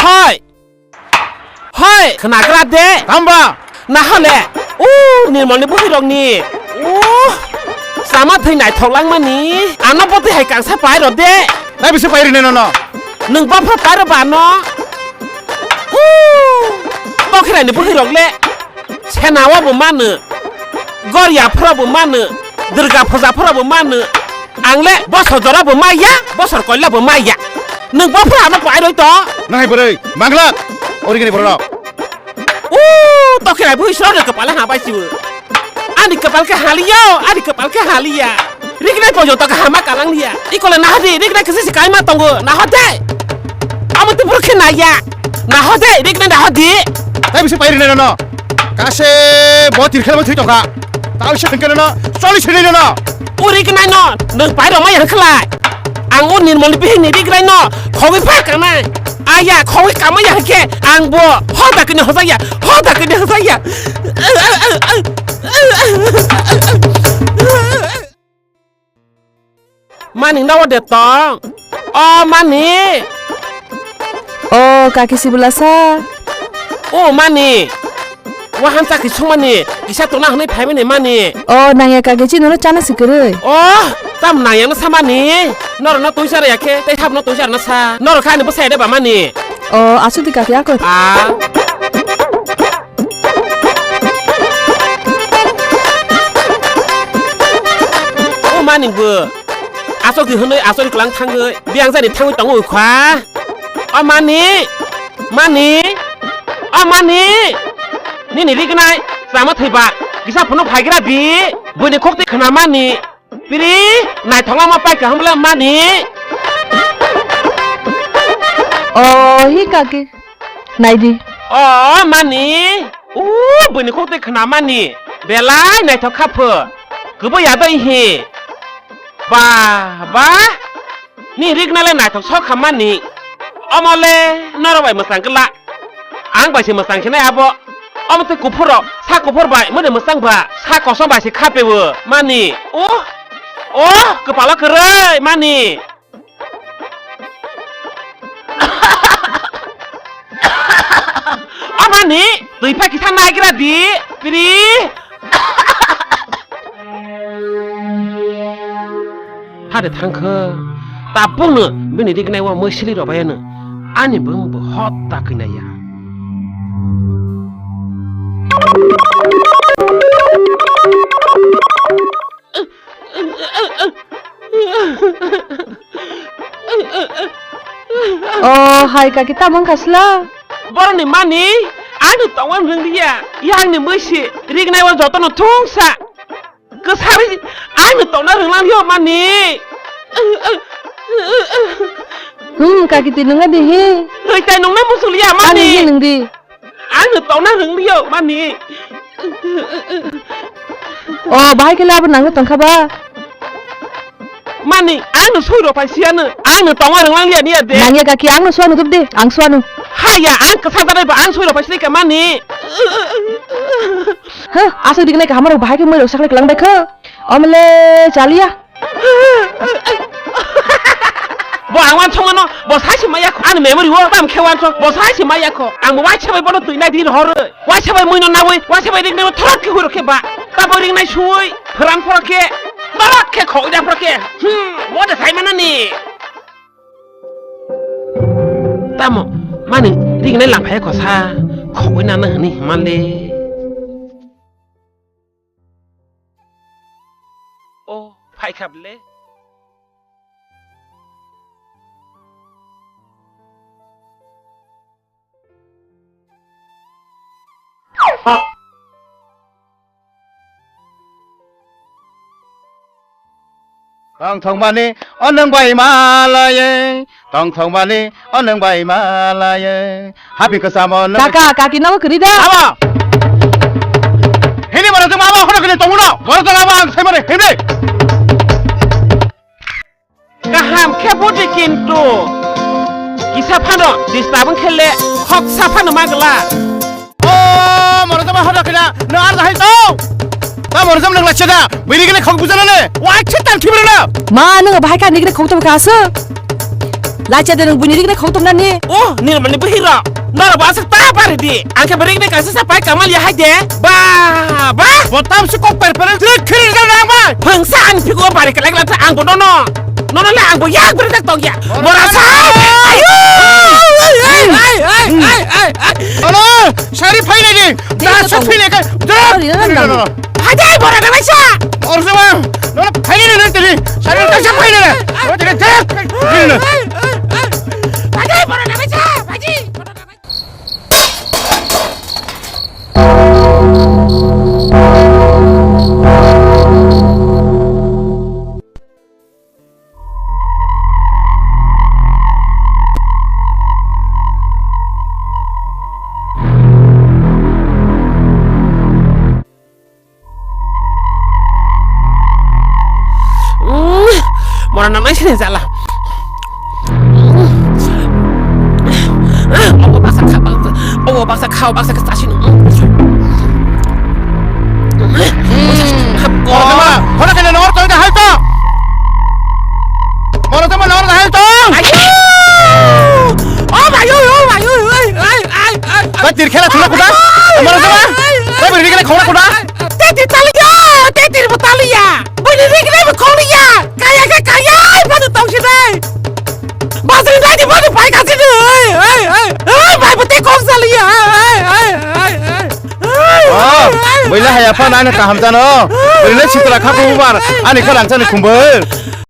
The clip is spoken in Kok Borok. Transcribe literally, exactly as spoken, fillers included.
Hoi! Hoi! Khnagra de! Tamba! Nahale! U Nirmolni bwkhirokni! U! Chama thwi naithok langmani! Ano botwi hai kangsa pairo de! Nai bisi pairi nai nono! Nwng bopha pairo ba no? U! Tokhirai ni bwkhirok le! Sena o bo mano, Gorya phoro bo mano, Durga puja phoro bo mano. Ang le bosor jora bo maya, bosor koila bo maya. Nwng bo phoro ano pai roi to. Nang hai bwrwi, mangla, origini borok. U, tokhe rai bui sro de kapala ha bai sibu. Ani kapal ke haliyo, ani kapal ke haliya. Rignai pojo to kahama kalang liya. Ikole nahadi, rignai kisi si kaima tongo, nahode. Amo tu burkhe naya. Nahode, rignai nahodi. Tai bisi pairi nai no. Kase bo tirkhel bo thwi tongkha. Tao se thengke no, choli se no. Uri gnai no, nwng pai roma yang khlai. Ang o Nirmolni bihik ni rignai no, khogwi phai kanai. Aya, khogwi kama yang khe, ang bo hoda kini hojaya, hoda kini hojaya. Mani, nogo de tong? O Mani. O kaki sibulasa. O Mani. Wahan chakri songmani kisa tongna hwnwi phaimani Mani. O nangya kaki chini no chana sikwrwi. O tam nangya no samani. Norok no tuisa raya khe tei hap no tuisa rana sa. Norok kha ani bwsai de ba Mani. O aswk di kaki akor. A. O Mani bo. Aswk di hwnwi aswk di klang thangwi biyang jani thangwi tongo kha. O Mani, Mani, o Mani. Nini rignai chama thwiba kisa phunuk phaigra di. Buini khok twi khna Mani. Piri, naithok ma pai kaham bwle Mani. O hi kaki. Naidi. O Mani. U buini khok twi khna Mani. Belai naithok kha pho. Kwbwi ya doi hi. Ba, ba. Ni rignai le naithok sok kha Mani. Omo le norok bai mwsang kla. Ang bai se mwsang khe nai abo. Omo tei kuphur rok, sa kuphur bai, mone mwsang ba, sa kosom bai se kha pewo, Mani. O, o, kwpalo kwrwi, Mani. O Mani, twi phai kisa naigra di, piri. Hade thangkhe, tabukno bini rignai o mwisili rwbaiano ani bwrwngbo hot ta kwnaya. O hai kaki, tamo wngkha sla? Boroni Mani, ani tongma rwngya, yakni mwisi rignai o jotono thungsa. Kwsari, ani tongna rwnglang yo Mani. Hmm, kaki twi nungna di hi. Hoi tai nungna musulia Mani. Ani hi nung di. Ani tongna rwngli yo Mani. O, bahai khe labo nangna tongkha ba. Mani, ano soi rok pai siya no. Ano tongna rwnglang ya niya de. Nangya kaki, ano sua nuthup de. Ang sua nu. Haya, ang kwsa da ba ang soi rok pai sini ka Mani. Huh, aswk rignai kaham rok bahai khe moi rok sakle klang bai kho. Omle chaliya. Bo ang wansong mano, bo sai se maya kho. Ani memory o tam khe wansong, bo sai se maya kho. Ang bo waisa bai bono twi nai din hor. Waisa bai mui no nawi, waisa bai ring nai thorok khe huro khe ba. Ta bo ring nai sui, phoran phoro khe, torok khe khoi da phoro khe. Hmm, bo de sai mana ni. Tamo, mani ring nai lang phai kho sa, khoi na na hini himale. O, phaikha bwle. Tongthokmani o nwng bai malaye, tongthokmani o nwng bai malaye. Happy kwchamo nwng. Kaka, kaki nogo kwrwi da? Abo! Hini mano jwng abo hono kini tongo no. Boro jwng abo ang sai mani hini. Kaham khe budi kintu kisa phano disturb wng khe le khoksa phano magla. O, moro jwng hono kini no ar dahai to. Ta moro jwng nang lachada. Bini kini khok bujana le. Wa chhe tan thibra na. Ma, nwng bahai ka nigre khok to ka aswk. Lacha de nwng buini rigna khong tongnani. Oh, nirmani bihiro. Nara ba aswk ta bari di. Ang khe bari rigna kaisa sa pai kamal ya hai de. Ba, ba. Botam se kok per per. Rik khiri ga nang ba. Phangsa ang phiko bari kelak lak ang bo nono. Nono le ang bo yak bari tak tong ya. Mora sa. Ayo. Ai, ai, ai, ai, ai, ai. Alo, sari phai nai di. Da sa phai nai ka. Sari na nang. Hajai bora na baisa. Or sama. Nono phai nai na tiri. Sari ta sa phai nai. Nono tiri. Hajai bora na baisa. Haji. Mora na mai sini jala. Obo baksa kha, baksa, obo baksa kha, baksa kha sasino. Mora kena nor to ida halto. Mora to nor halto. Ayo! Oh, ayo, oh, ayo, ay, ay, ay, ay. Ba tir khela thuna kuda. Mora to ba. Ba bir khela khona kuda. Te tir taliya, te tir bo taliya. Bini rik rik bo kholiya. Kaya khe kaya, ai, badu tong si dai. Bazri dai di badu pai kasi dai. Ai, ai, ai. Ai, bai bo te kong saliya. Ai, ai, ai, ai. Oh, buila haya pha nai na kaham jano. Buila sitra kha ko bar. Ani kha rang chani khumbo.